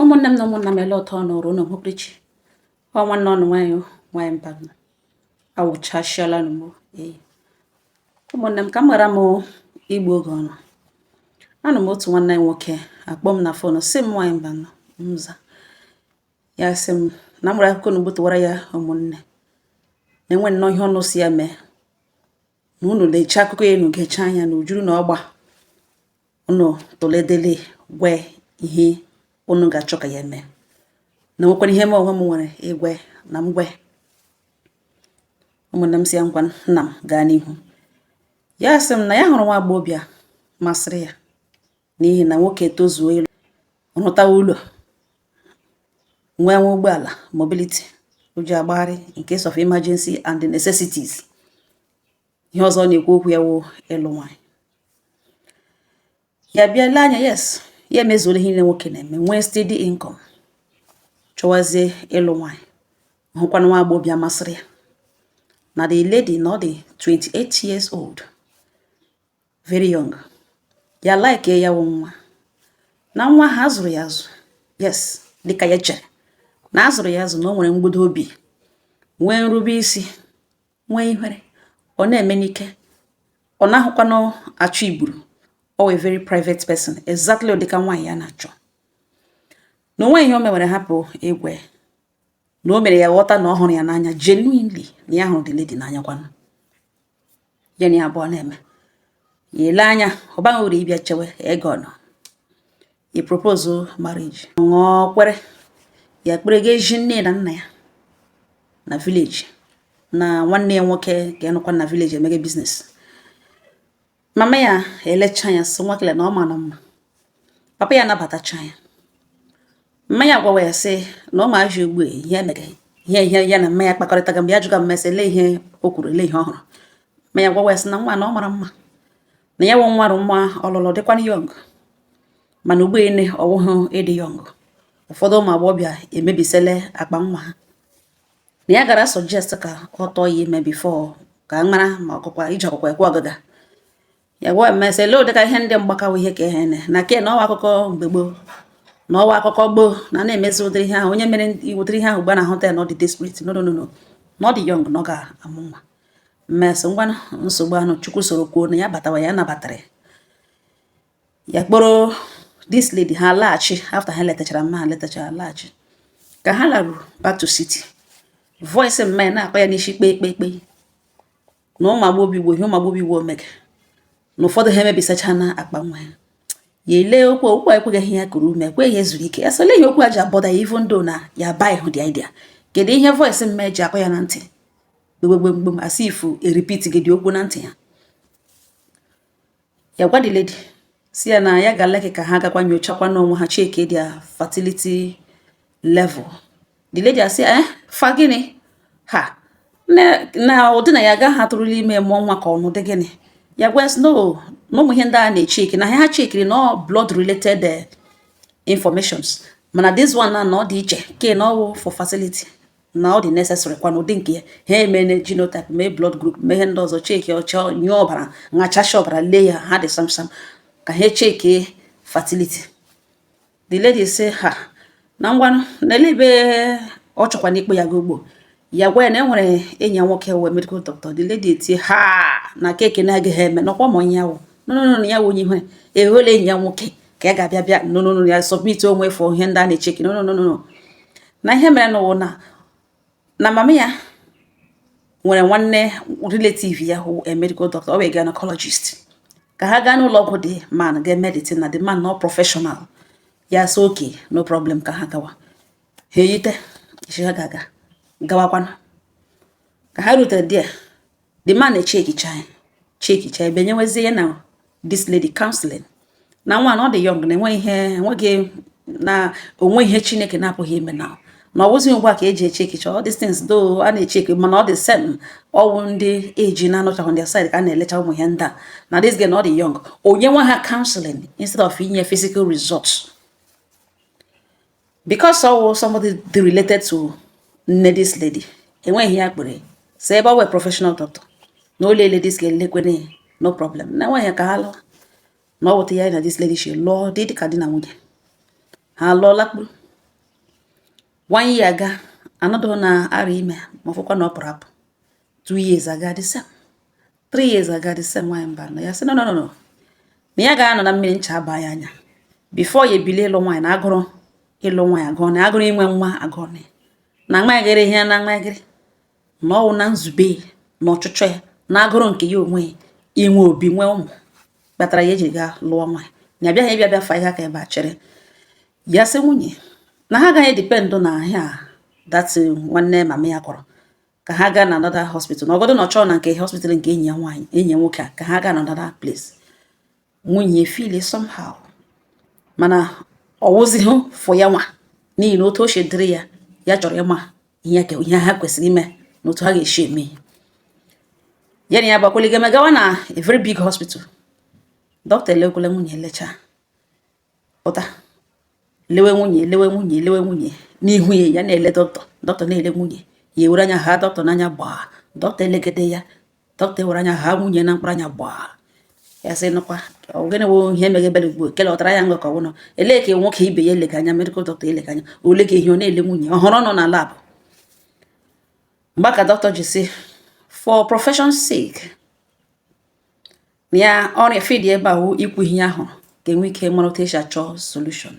Ụmụnne m na ụmụnna m, ele ụtọ nụrụ unu hụpụrụchi ọ nwanne ọnụ nwanyị nwanyị mba awụchasịala m. Ee, ụmụnne m, ka m ghara m igbu oge ọnụ. Anụ m otu nwanne anyị nwoke akpọ m na phone, sị m, "Nwaanyị mba nọ mza." Ya sị m na m nwere akụkọ na ugbo ya. Ụmụnne, na-enwe nnọọ ihe ọnụ si ya mee na unu na-eche akụkọ ya, unu ga-eche anya na ujuru na ọgba unu tụledele gwe ihe unu ga-achọ ka ya mee, na nwekwara ihe m onwe m nwere igwe na mgwe. Ụmụnne m, si ya ngwa, nna m, gaa n'ihu. Ya sị m na ya hụrụ nwa agbọghọbịa masịrị ya, n'ihi na nwoke tozuo ịlụ, rụtawa ụlọ, nwee nwa ụgbọala mobility o ji agbagharị in case of emergency and the necessities. Ihe ọzọ ọ na-ekwu okwu ya wụ ịlụ nwaanyị. Ya bịa lee anya, yes, ya emezuola ihe niile nwoke na-eme, nwee steady income, chọwazie ịlụ nwaanyị. Hụkwana nwa agbọghọbịa masịrị ya, na the lady na ọ dị 28 years old, very young. Ya like ya wụ nwa na nwa ha azụrụ ya azụ, yes, dịka ya chere na azụrụ ya azụ, na o nwere mgbudo obi, nwee nrube isi, nwee ihere, ọ na-eme n'ike, ọ na-ahụkwanụ achọ igburu. Ọ wee very private person, exactly ụdịka nwaanyị ya na-achọ. Na onwe ihe o mewere hapụ igwe na o mere ya ghọta na ọ hụrụ ya n'anya genuinely, na ya hụrụ the lady n'anya kwanụ. Ya na ya abụọ na-eme ya ele anya, ọ baghị uru ịbịa chewe ego nọ i propose marriage. Ṅụọ kwere ya kpere ga ezi nne na nna ya na village, na nwanne ya nwoke ga-anọkwa na village emege business. Mama ya elecha ya, sị nwakele na ọ ma na mma. Papa ya anabatacha ya. Mma ya gwawa ya sị na ụmụazị ugbu a, ihe emege ihe ya na mma ya kpakọrịtaga. Mgbe ya jụga mma sị lee ihe o kwuru, lee ihe ọ hụrụ, mma ya gwawa ya sị na nwa na ọ mara mma, na ya wụ nwa rụ mma ọlụlụ, dịkwana young. Mana ugbu ene ọwụhụ ịdị young, ụfọdụ ụmụ agbọghọbịa emebisele akpa nwa ha, na ya gara suggest ka ọ tọọ ya ime before ka a mara ma ọkụkwa ije ọkụkwa ekwe ọgịga. Ya gwa mmesị lee ụdịka ihe ndị mgbakawa ihe ka ihe ne na ke na ọwa akụkọ mgbe gboo, na ọwa akụkọ gboo na na-emezi ụdịrị ihe ahụ. Onye mere ụdịrị ihe ahụ ugbu a na-ahụta ya na ọ dị desperate. No, no, no, no, na ọ dị young, na ọ ga-amụ nwa. Mmesị ngwanụ, nsogbu anụ Chukwu soro kwuo na ya batawa, ya nabatara ya. Ya kpọrọ this lady, ha laghachi after ha letachara mma, ha letachara laghachi. Ka ha laruru back to city, voice mma ya na-akọ ya n'isi kpee kpee kpee na ụmụ agbọghọ Igbo, ihe ụmụ agbọghọ Igbo omega na ụfọdụ ha emebisacha na akpa nwa ya. Ya ele okwu, okwu a ekweghị ya kuru ume, ekweghị ya ezuru ike. Ya sị ihe okwu a ji abọda ya, even though na ya buy the idea. Kedu ihe voice mma ji akọ ya na ntị gbegbegbem, as if e repeat gị okwu na ntị ya? Ya gwa the lady si ya na ya ga-aleke ka ha gakwa nyochakwa n'onwe ha, check their fertility level. The lady asị, "Eh, fa gịnị ha na ụdị na ya agaghị atụrụla ime mụọ nwa ka ọnụ dị gịnị?" Ya gwa sị no, na ụmụ ihe ndị a na-echeki na ha chekiri na ọ blood related informations, mana this one na ọ dị iche ke na ọwụ for fertility, na ọ dị necessary kwa n'ụdị nke ya. Ha emene genotype, mee blood group, mee ihe ndị ọzọ, cheki ọcha, nyụọ ọbara, ṅachasị ọbara, lee ya, ha dị sam sam ka ha cheke fertility. The lady say ha na ngwanụ na ele ebe ọ chọkwa n'ikpe ya ugbo. Ya gwa ya na e nwere enyi ya nwoke wee medical doctor. The lady etie ha na keke na-agaghị eme nọkwa ma onye ya wụ. No, no, no, ya wụ onye ihere ehuola enyi ya nwoke ka ya ga-abịa bịa. No, no, no, ya submit onwe for ihe ndị a na-echeki. No, no, no, no. Na ihe mere n'ụwa na mama ya nwere nwanne relative ya who a medical doctor, ọ bụ gynecologist, ka ha gaa n'ụlọ ọgwụ the man ga medicine, na the man no professional. Ya sị okay, no problem, ka ha gawa. Ha eyite isi ha ga-aga gawakwanụ. Ka ha rutere there, the man echekicha ya, chekicha ebe nyewezie ya na this lady counseling, na nwa na ọ dị young, na enweghị ihe, enweghị na onwe ihe Chineke na-apụghị ime, na ọ bụzi ugbu a ka eji echekicha all these things, though a na-echeki, mana ọ dị same ọwụ ndị eji na-anọchaghị on their side ka a na-elecha ụmụ ihe ndị a, na this girl na ọ dị young. Onye nwe ha counseling instead of inye physical results, because ọwụ somebody dị related to nne this lady, enweghị ya kpere so ebe ọ wee professional doctor na o lele this girl, lekwene, no problem, na enweghị ka ha lụọ, na ọ wụta ya na this lady shi lụọ dị dịka di na nwunye. Ha lụọ lakpuru. One year aga, anọdụ na arọ ime ma ọfụkwa na ọ pụrụ apụ. 2 years aga, the same. 3 years aga, the same. Nwaanyị mba nọ ya sị no, no, no, no, na ya ga-anọ na mmiri ncha aba ya anya before ya ebilie ịlụ nwaanyị, na agụrụ ịlụ nwaanyị agụọ, na agụrụ inwe nwa agụọ, na nwa ihe na nwa na ọwụ na nzube na ọchịchọ ya na agụrụ nke ya onwe ya inwe obi, nwee ụmụ, kpatara ya ejiri gaa lụọ nwaanyị, na abịaghị ịbịa bịa fa ihe aka ebe a chere. Ya sị nwunye na ha agaghị depend na ahịa that nwanne mama ya kọrọ ka ha gaa na another hospital, na ọgọdụ na ọ chọọ na nke hospital nke enyi ya nwaanyị, enyi ya nwoke a, ka ha gaa na another place. Nwunye feel somehow, mana ọ wụzighị for ya nwa, n'ihi na otu o si dịrị ya, ya chọrọ ịma ihe ha kwesịrị ime na otu ha ga-esi eme ya. Na ya gbakwuligeme gawa na a very big hospital. Dọkịta elekwala nwunye, lechaa, pụta, lewe nwunye, lewe nwunye, lewe nwunye n'ihu ya. Ya na-ele dọkịta, dọkịta na-ele nwunye ya. Ewere anya ha dọkịta n'anya gbaa, dọkịta elegide ya, dọkịta ewere anya ha nwunye na mkpụrụ anya gbaa. Ya sị nụkwa, ọ gịnị bụ ihe megebere ugbu a? Kele ọtara ya ngọ ka ọ bụnọ elee ka nwoke ibe ya elega anya, medical doctor elega anya ole ka ihe ọ na-ele nwunye ọhụrụ nọ na lab. Mgbe ka dọkịta ji sị for profession sake, na ya ọrịa field ebe a wụ ikwu ihe ahụ ka enwe ike mara otu esi achọ solution.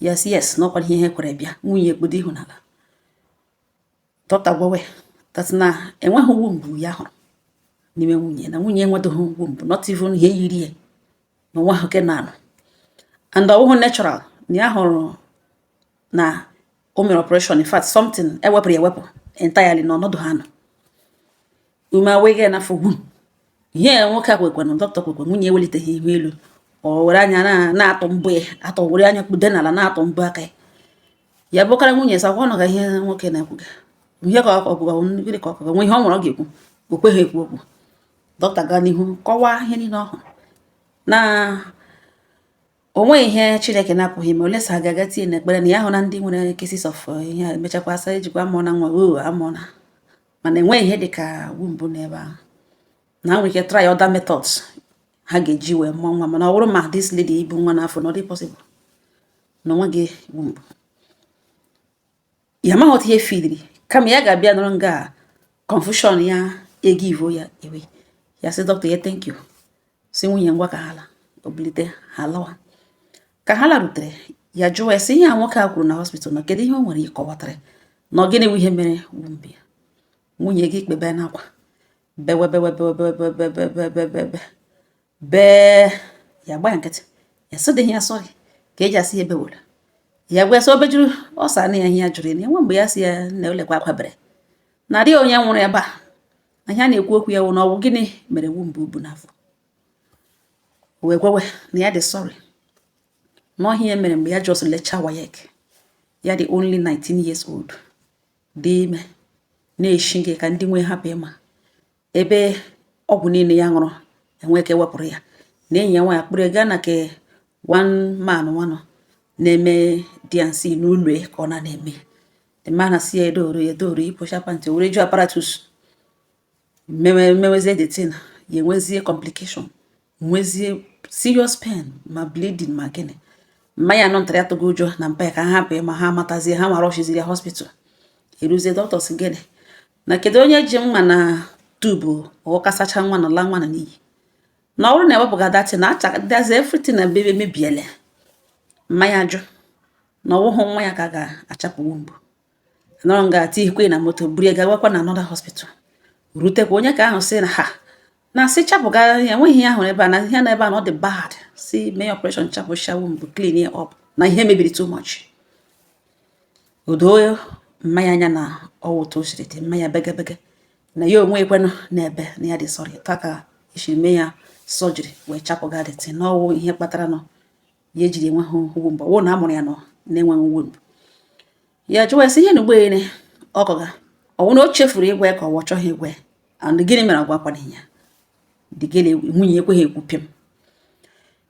Yes, na ọkwa ihe kwere bịa. Nwunye ekpudo ihu n'ala. Dọkịta gwawe that na enweghị womb ya hụrụ n'ime nwunye, na nwunye enwetaghị womb, not even ihe yiri ya na onwe ahụ ke na-anọ, and ọwụhụ natural, na ya hụrụ na o mere operation, in fact something ewepụrụ ya ewepụ entirely na ọnọdụ ha nọ. Ume aweghi na afọ gwum ihe nwoke a kwekwe na dọkịta kwekwe. Nwunye eweliteghị ihu elu, ọ were anya na-atụ mbụ ya atọ, were anya kpude n'ala na-atụ mbụ aka ya. Ya bụkara nwunye sa akwa nọga ihe nwoke na-ekwuga, ihe ka ọ kwuga, gịnị ka ọ kwuga, nwe ihe ọ nwere ọ ga-ekwu, o kweghị ekwu okwu. Dọkịta gaa n'ihu kọwaa ihe niile ọ hụrụ, na o nweghị ihe Chineke na-apụghị ime, olesa aga tinye n'ekpere, na ya hụ na ndị nwere cases of ihe a emechakwa asa ejikwa amụọ na nwa o amụọ na, mana enweghị ihe dị ka womb n'ebe ahụ, na ha nwere ike try other methods ha ga-eji wee mụọ nwa, mana ọ bụrụ ma this lady ibu nwa n'afọ na ọ dị possible na onweghị womb. Ya amaghị otu ihe filiri, kama ya ga-abịa nọrọ nga confusion ya ego ivo ya ewe. Ya sị dọkịta ya thank you, si nwunye ngwa ka ha la obilite ha lawa. Ka ha larutere, ya jụọ ya sị ihe a nwoke a kwuru na hospital, na kedu ihe o nwere ịkọwatara, na ọ gịnị bụ ihe mere womb ya. Nwunye gị kpebe n'akwa, bewe, bewe, bewe, bewe, bewe, bewe, bewe, bewe, bee. Ya gba ya nkịtị, ya sị ya sorry ka eji asị ya ebewere. Ya gwa sị obejuru ọ sa na ya ihe ya jụrụ ya na enwe mgbe ya sị ya na olekwa akwa bere na adịghị onye nwụrụ ebe a, na ihe a na-ekwu okwu ya wụ na ọ bụ gịnị mere womb bu n'afọ. Wee gwawe na ya dị sorry, na ọhịa ya mere mgbe ya just lechaa WAEC, ya dị only 19 years old, dị ime, na-eshi gị ka ndị nwe hapụ ịma ebe ọgwụ niile ya ṅụrụ enwe ka ewepụrụ ya, na enyi ya nwaanyị akpụrụ ya gaa na ke one man nwanọ na-eme D&C n'ụlọ ya ka ọ na na-eme. The man asị ya edoro ya edoro ịpụcha pant, were ju apparatus mewe mewezie the thing, ya enwezie complication, nwezie serious pain, ma bleeding ma gịnị. Mmanya nọ ntara ya tụgo ụjọ na mpa ya ka ha hapụ ma ha amatazie ha ma rushiziri ya hospital. Eruzie, dọkịta sị gịnị, na kedu onye ji mma na tube ọkasacha nwa na la nwa na n'iyi, na ọ bụrụ na ewepụga datin na acha everything na bebe mebiele. Mmanya ajụ na ọwụhụ nwa ya ka a ga-achapụ womb. Nọrọ nga ati ikwe na moto buru ya gawakwa na another hospital. Rutekwa, onye ka ahụ sị na ha na sị chapụga ya, enweghị ihe ahụrụ ebe a, na ihe na ebe a na ọ dị bad, si mee operation chapụcha womb, clean ya up, na ihe mebiri too much. Odo mmanya anya na ọwụ otu o siri dị mmanya bege na ya onwe ekwenụ n'ebe na ya dị sorry taa ka esiri mee ya surgery wee chapụga the thing, na ọwụ ihe kpatara nọ ya ejiri enweghị womb, ọwụ na amụrụ ya nọ na-enweghị womb. Ya jụwa ya sị ihe na ugboene ọkọga ọwụ na o chefuru ịgwa ya ka ọ chọghị ịgwa ya, and gịnị mere ọ gwakwana ya. The girl, nwunye ekweghị ekwu pịm.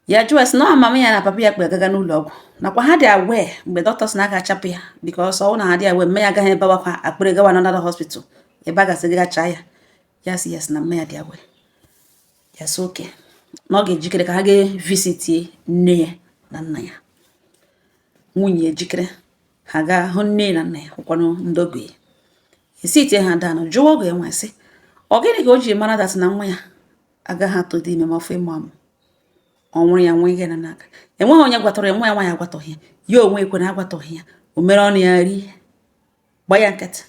Ya jụwa sị na mama ya na papa ya kpe agaga n'ụlọ ọgwụ, nakwa ha dị aware mgbe dọkịta sị na aka achapụ ya, because ọwụ na ha dị aware, mme ya agaghị ebewakwa akpịrị gawa na another hospital ebe a gasị gacha ya. Ya sị yes, na mme ya dị aware. Ya sị okay, na ọ ga-ejikere ka ha ga visitie nne ya na nna ya. Nwunye ejikere Ha gaa hụ nne na nna ya, hụkwanụ ndị ọgọ ya. Esi tie ha down, jụọ ọgọ ya nwa, sị ọ gịnị ka o ji mara that na nwa ya agaghị atụ dị ime ma ọfọ ịmụ amụ ọ nwụrụ ya nwa ihe na n'aka. Enweghị onye gwatọrọ ya, nwa ya nwaanyị agwatọghị ya, ya onwe ekwe na agwatọghị ya. O mere ọnụ ya rie, gba ya nkịtị,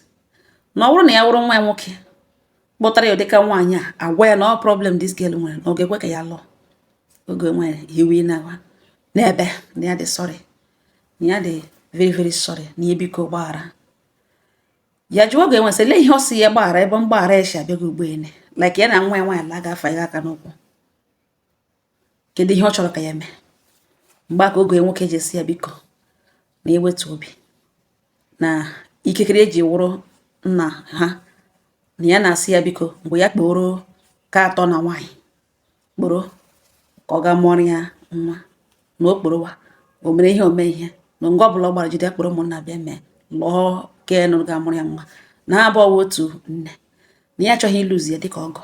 na ọ bụrụ na ya wụrụ nwa ya nwoke kpọtara ya dịka nwaanyị a, agwa ya na ọ problem this girl nwere, na ọ ga-ekwe ka ya lụọ. Oge nwaanyị hiwe na n'ebe na ya dị sorry, na ya dị very very sorry, na ya biko gbaghara ya. Jụọ oge nwesị lee ihe ọ sị ya gbaghara, ebe mgbaghara ya si abịaghị ugbo ene, like ya na nwa ya nwaanyị la ga-afa ya aka n'ụkwụ. Kedu ihe ọ chọrọ ka ya mee? Mgbe aka oge nwoke ji esi ya biko na ewetu obi na ikikere eji wụrụ nna ha, na ya na-asị ya biko, mgbe ya kporo ka atọ na nwaanyị kporo ka ọ ga mụọrọ ya nwa, na o kporowa o mere ihe, o mee ihe na nga ọbụla ọ gbara jide kporo ụmụnna bịa mee lụọ ke nụrụ ga-amụrụ ya nwa, na ha abụọ wụ otu nne, na ya achọghị ịlụzi ya dịka ọgọ,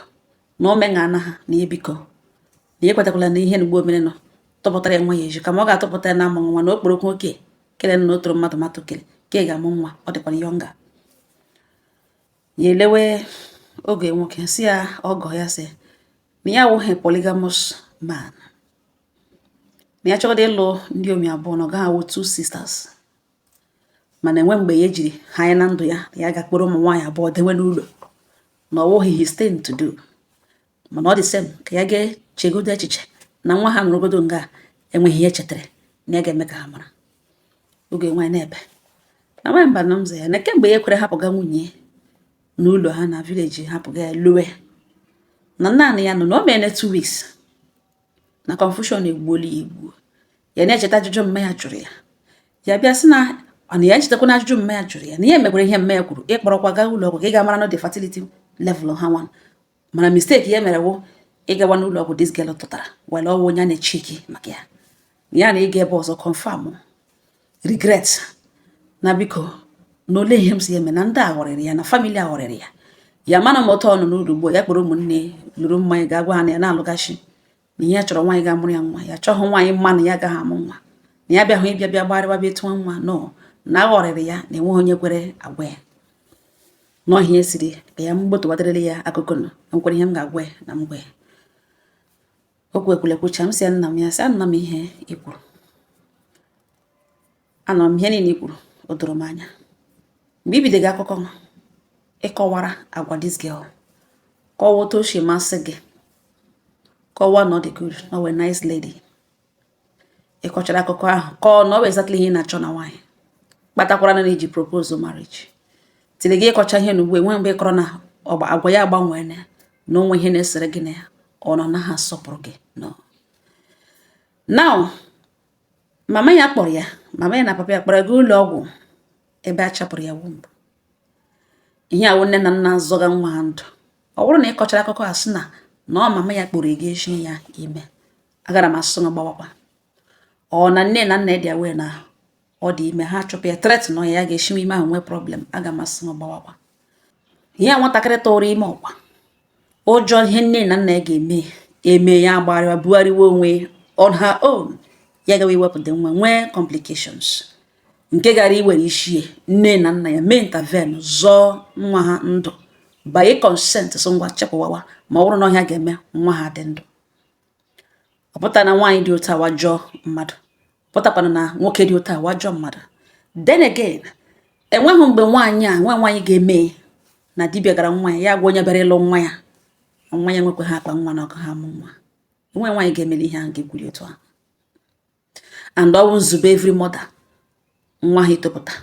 na o meṅa na ha, na ya biko, na ya ekwetakwala na ihe na ugbo mere nọ tụpụtara ya nwa ya eji kama ọ ga-atụpụta ya na amụ nwa, na o kporokwu oke kele na o toro mmadụ matụ kele ke ga-amụ nwa, ọ dịkwara younger. Ya elewe oge nwoke si ya ọgọ ya, sị na ya awụghị polygamous man, na ya chọgodo ịlụ ndị omi abụọ, na ọ gaghị awụ two sisters, mana enwe mgbe ya ejiri ha anya na ndụ ya na ya ga-akpọrọ ụmụ nwaanyị abụọ dewe n'ụlọ, na ọ wụghị his thing to do. Mana ọ dị same ka ya ga-echegodo echiche na nwa ha nọrọgodo nga enweghị ihe chetara na ya ga-eme ka ha mara. Oge nwaanyị na-ebe na nwaanyị mba na mza ya na kemgbe ya ekwere hapụga nwunye n'ụlọ ha na village, hapụga ya lowe na naanị ya nọ, na o mere 2 weeks na confusion egbuola ya egbuo. Ya na-echeta ajụjụ mma ya jụrụ ya, ya bịa sị na ọ na ya echetakwa na ajụjụ mma ya jụrụ ya, na ihe mekwara ihe mma ya kwuru ịkpọrọkwa gaa ụlọ ọgwụ ka ị ga-amara na the fertility level ha nwa. Mana mistake ya mere wụ ịgawa n'ụlọ ọgwụ this girl tụtara were ọwụ onye a na-echeki maka ya, ya na ịga ebe ọzọ confirm regret, na biko, na ole ihe m si eme na ndị a ghọrịrị ya, na family a ghọrịrị ya. Ya mana m otu ọ nọ n'ụlọ ugbu a, ya kpọrọ ụmụnne lụrụ mmanya ga-agwa ha na ya na-alụgachi, na ihe ya chọrọ nwaanyị ga-amụrụ ya nwa, ya chọghị nwaanyị mma na ya agaghị amụ nwa, na ya bịahụ ịbịa bịa gbarịwa bịa tụọ nwa no, na aghọrịrị ya, na enweghị onye kwere agwa ya n'ọhịa esiri ka ya mgbotụwadịrịrị ya akụkọ nọ nkwere ihe m ga-agwa ya na mgbe ya okwu ekwule kwucha. M sị ya nna m, ya sị nna m, ihe i kwuru anọrọ m, ihe niile i kwuru o doro m anya. Mgbe i bidogo akụkọ ịkọwara agwa this girl, kọwaa otu o si masị gị, kọwaa na ọ dị good, na ọ wee nice lady, ịkọchara akụkọ ahụ, kọọ na ọ bụ exactly ihe ị na-achọ na nwaanyị kpatakwara na iji propose marriage tiri gị. Ịkọcha ihe na ugbu enwe mgbe ị kọrọ na agwa ya agbanwee na onwe ihe na-esere gị na ya, ọ nọ naghị asọpụrụ gị. No, now mama ya kpọrọ ya, mama ya na papa ya kpọrọ gị ụlọ ọgwụ ebe a chapụrụ ya womb. Ihe awụ nne na nna zọga nwa ha ndụ. Ọ bụrụ na ị kọchara akụkọ a sị na ọ mama ya kpọrọ gị echi ya ime, agara m asụ gbawakwa ọ na nne na nna dị aware na ọ dị ime, ha chụpụ ya, threat na ya ga-esi ime ahụ nwee problem, aga m asị gbawakwa. Ihe a nwatakịrị tụrụ ime ọkwa ụjọ ihe nne na nna ya ga-eme eme ya, agbarịwa bugharịwa onwe on her own, ya gawa iwepụta nwa nwee complications nke gara iwere ichie nne na nna ya mee intervene zọọ nwa ha ndụ by consent, so ngwa chepụwawa ma ọ bụrụ na ọhịa ga-eme nwa ha dị ndụ. Ọ pụta na nwaanyị dị otu awa jọọ mmadụ, pụtakwana na nwoke dị otu awa jọọ mmadụ. Then again, enweghị mgbe nwaanyị a nwa nwaanyị ga-eme na dibịa gara nwa ya, ya gwa onye bịara ịlụ nwa ya, nwa ya nwekwa ha akpa nwa na ọkụ ha amụ nwa. Enwe nwaanyị ga-emeli ihe ahụ ga-ekwuli otu ahụ. And ọ bụ nzube every mother, nwa ha etopụta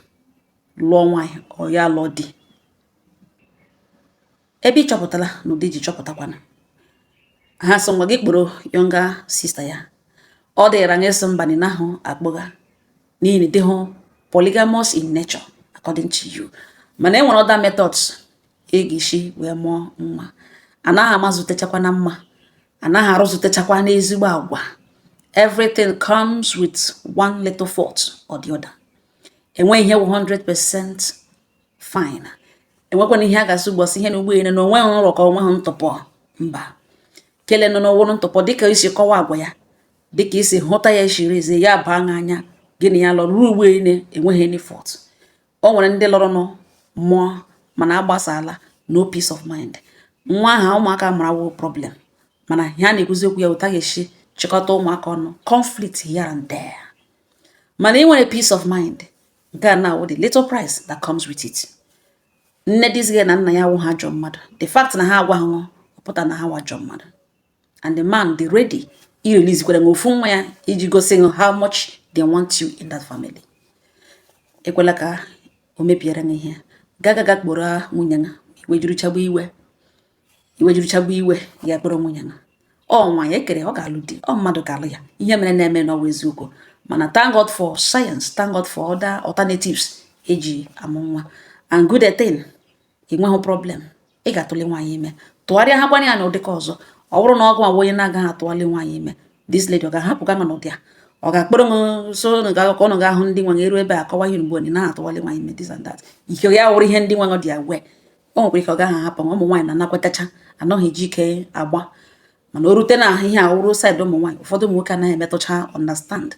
lụọ nwaanyị, ọ ya lụọ di. Ebe ị chọpụtala na ụdị ji chọpụtakwana ha sọ nwa gị kpọrọ younger sister ya, ọ dịra anyị sị mba na ahụ akpọga n'ihi na dịhụ polygamous in nature according to you. Mana e nwere other methods ị ga-esi wee mụọ nwa. Anaghị amazutechakwa na mma, anaghị arụzutechakwa n'ezigbo agwa. Everything comes with one little fault or the other. Enweghị ihe wụ 100% fine. Enwekwana ihe a ga-asị ụbọchị ihe na ugbo ene na onweghị nrọ ka onweghị ntụpọ mba kele nọ n'ọwụrụ ntụpọ. Dịka isi kọwa agwa ya, dịka isi hụta ya, eshiri eze ya baa anya. Gị na ya lụrụ ruo ugbu a enweghị any fault. O nwere ndị lụrụ nụ mụọ mana agbasala, no peace of mind. Nwa ahụ ụmụaka mụrụ awụ problem, mana ihe a na-ekwuzi okwu ya ụta ga-esi chịkọta ụmụaka ọnụ, conflict here and there. Mana ị nwere peace of mind. Nke a na-awụ the little price that comes with it. Nne this girl na nna ya wụ ha ajọ mmadụ. The fact na ha agwaghị pụta na ha wụ ajọ mmadụ, and the man dị ready irelease kwere ofu nwa ya iji gosi how much they want you in that family. Ekwela ka o mebiere gị ihe. Gaga kpọrọ nwunye ya. Iwe juruchagbu iwe, iwe juruchagbu iwe ya kpọrọ nwunye ya. Ọ nwaanyị ekere, ọ ga-alụ di, ọ mmadụ ga-alụ ya. Ihe mere na-eme n'ọwa eziokwu, mana thank God for science, thank God for other alternatives eji amụ nwa. And good thing, ị nweghị problem ị ga-atụle nwaanyị ime. Tụgharịa ha gbanye ya n'ụdị ka ọzọ. Ọ bụrụ na ọgụ nwa onye na-agaghị atụgharị nwaanyị ime, this lady ọ ga-ahapụ ga n'ụdị a? Ọ ga-akpọrọ m so ka ọ ga-ahụ ndị nwe eru ebe a kọwa ihe mgbe na na-atụgharị nwaanyị ime, this and that. Ike ya wụrụ ihe ndị nwe dị awe, o nwekwara ike ọ gaghị ahapụ. Ụmụ nwaanyị na-anakwetacha anaghị eji ike agba, mana o rute na ihe a wụrụ side ụmụ nwaanyị, ụfọdụ ụmụ nwoke anaghị emetụcha understand.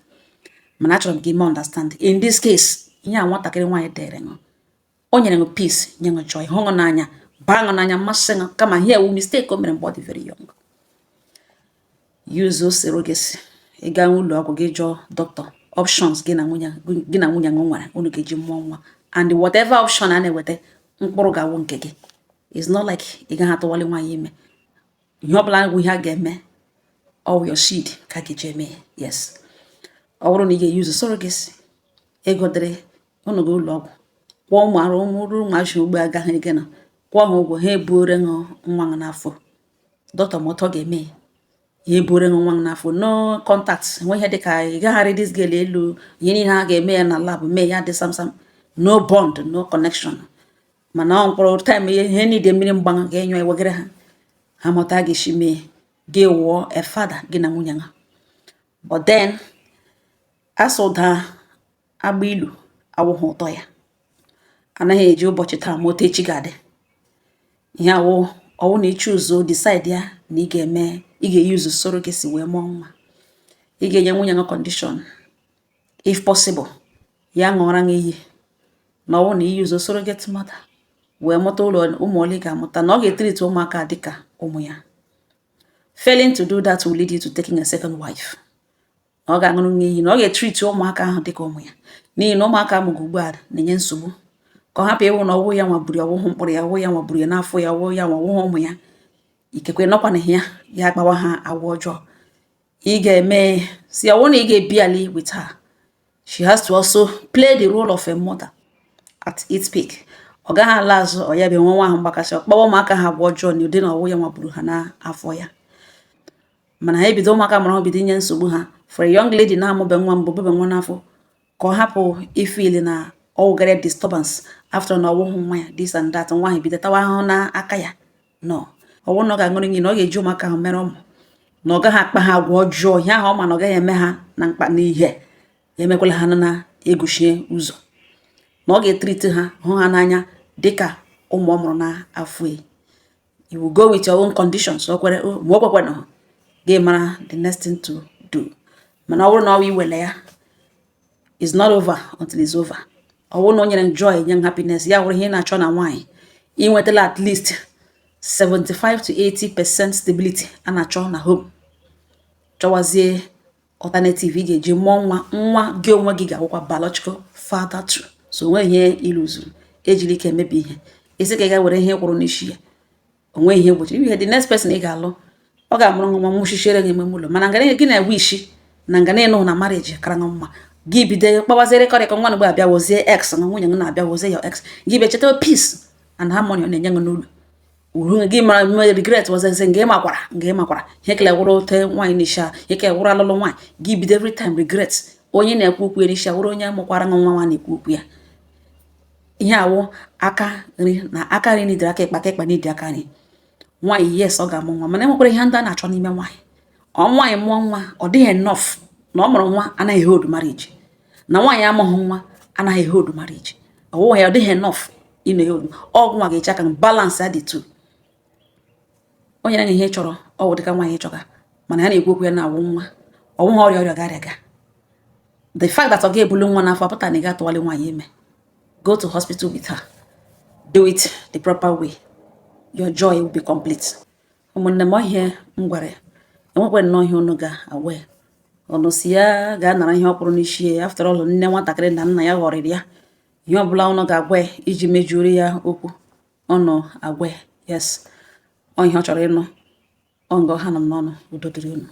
Mana achọrọ m ka ime understand, in this case, ihe a nwatakịrị nwaanyị dere ṅụ, o nyere ṅụ peace, nye ṅụ joy, hụ ṅụ n'anya, baa ṅụ n'anya, mmasị ṅụ. Kama ihe ewu mistake o mere mgbe ọ dị very young. Use surrogacy. Ị gaa ụlọ ọgwụ, gị jụọ doctor options gị na nwunye gị nwere unu ga-eji mụọ nwa, and whatever option a na-eweta, mkpụrụ ga-awụ nke gị. It's not like ị gaghị atụwali nwaanyị ime. Ihe ọbụla bụ ihe a ga-eme, all your seed ka a ga-eji eme. Yes, ọ bụrụ na ị ga-eyuzu surrogacy, ego dịrị unu ga ụlọ ọgwụ kwụọ ụmụ arụ ụmụ ụmụazị ugbo agaghị ege na kwụọ ha ụgwọ, ha ebuore ṅụ nwa ṅụ n'afọ. Dọkịta ma ọtọ ga-eme ya, ebuore ṅụ nwa ṅụ n'afọ, no contact. Enwe ihe dịka ị gagharị this girl elu. Ihe niile ha ga-eme ya na lab mee ya dị samsam, no bond, no connection. Mana ọ mkpụrụ time ihe niile mmiri mgbanwe ga-enyo ewegara ha, ha mụta a ga-esi mee gị wụọ a father, gị na nwunye ha. But then, asa ụda agba ilu awụghị ụtọ ya. Anaghị eji ụbọchị taa ma otu echi ga-adị. Ihe awụ ọwụ na ịchụzo decide ya na ị ga-eme, ị ga-eyuzu surrogacy wee mụọ nwa, ị ga-enye nwunye gị condition. If possible, ya ṅụọra gị iyi na ọwụ na iyuzu surrogate mother wee mụta ụlọ ụmụ ole ị ga-amụta, na ọ ga-etreat ụmụaka dịka ụmụ ya. Failing to do that will lead you to taking a second wife. Na ọ ga-aṅụrụ gị iyi na ọ ga-etreat ụmụaka ahụ dịka ụmụ ya, n'ihi na ụmụaka amụghị ugbu a na-enye nsogbu. Ka ọ hapụ ịwụ na ọwụ ya nwaburu ya, ọwụhụ mkpụrụ ya, ọwụ ya nwaburu ya n'afọ ya, ọwụ ya nwa ọwụhụ ụmụ ya. Ikekwe nọkwa na ya ya akpawa ha agwa ọjọọ. Ị ga-eme si ọwụ na ị ga-ebi ali with her, she has to also play the role of a mother at its peak. Ọ gaghị ala azụ, ọ ya bụ enwe nwa ahụ mgbakasị, ọ kpawa ụmụaka ha agwa ọjọọ na ụdị na ọwụ ya nwaburu ha n'afọ ya. Mana ha ebido, ụmụaka mụrụ ha bido inye nsogbu ha. For a young lady na-amụbe nwa mbụ, bube nwa n'afọ, ka ọ hapụ ifeel na ọ wụgara disturbance after na ọwụhụ nwa ya, this and that, nwa ahụ ebido tawa ahụhụ n'aka ya. No, ọwụ na ọ ga-aṅụrụ iyi na ọ ga-eji ụmụaka ahụ mere ụmụ, na ọ gaghị akpa ha agwa ọjọọ. Ihe ahụ ọ ma na ọ gaghị eme ha na mkpa n'ihe ya emekwala ha na egochie ụzọ, na ọ ga-etreat ha, hụ ha n'anya dịka ụmụ ọ mụrụ n'afọ. You will go with your own conditions. O kwere ma o kwekwana, gị mara the next thing to do. Mana ọ bụrụ na ọ iwele ya, is not over until it's over. Ọ bụrụ na o nyere joy, nye happiness, ya wụrụ ihe ị na-achọ na nwaanyị, ị nwetala at least 75 to 80% stability a na-achọ na home. Chọwazie alternative ị ga-eji mụọ nwa. Nwa gị onwe gị ga-awụkwa biological father to. So onwe ihe ịlụzuru ejiri ike emebi ihe isi ka ị ga were ihe kwụrụ n'isi ya. Onwe ihe gbochiri ihe, the next person ị ga-alụ, ọ ga-amụrụ nwa, nwụchichere gị ime ụlọ. Mana ngana gị na-ewe isi na ngana ịnụ na marriage kara gị mma, gị bido kpawaziere kọrịkọ nwa mgbe abịa wozie ex na nwunye gị na-abịa wozie your ex, gị bịa cheta peace and harmony ọ na-enye gị n'ụlọ uru gị, mara regret wazeze nga ịmakwara, nga ịmakwara ihe kele wụrụ ote nwaanyị n'isi a, ihe kele wụrụ alụlụ nwaanyị. Gị bido every time regret onye na-ekwu okwu ya n'isi a wụrụ onye mụkwara nwa nwa na-ekwu okwu ya. Ihe awụ aka nri na aka nri n'idiri aka ịkpa, aka ịkpa n'idi aka nri. Nwaanyị, yes, ọ ga-amụ nwa, mana enwekwara ihe ndị a na-achọ n'ime nwaanyị. Ọ nwaanyị mụọ nwa, ọ dịghị enough na ọ mụrụ nwa anaghị hold marriage, na nwaanyị amụghị nwa anaghị hold marriage. Ọwụwa ya, ọ dịghị enough ị na-hold ọgwụ. Nwa ga-eche aka balance adị two. O nyere gị ihe ị chọrọ, ọ wụ dịka nwaanyị chọga, mana ya na-ekwu okwu ya na-awụ nwa ọwụghị ọrịa, ọrịa ga-arịa ga. The fact that ọ ga-ebulu nwa n'afọ apụta na ị ga-atụwali nwaanyị ime. Go to hospital with her, do it the proper way, your joy will be complete. Ụmụnne m, ihe m gwara ya, enwekwe nnọọ ihe unu ga-agwa ya. Ọnụ si ya ga-anara ihe ọ kpụrụ n'isi ya. After all, nne nwatakịrị na nna ya ghọrịrị ya. Ihe ọbụla unu ga-agwa ya iji mejuoro ya okwu, ọnụ agwa ya. Yes, ọ ihe ọ chọrọ ịnụ. Ọ nga ha nọ m n'ọnụ. Udo dịrị unu.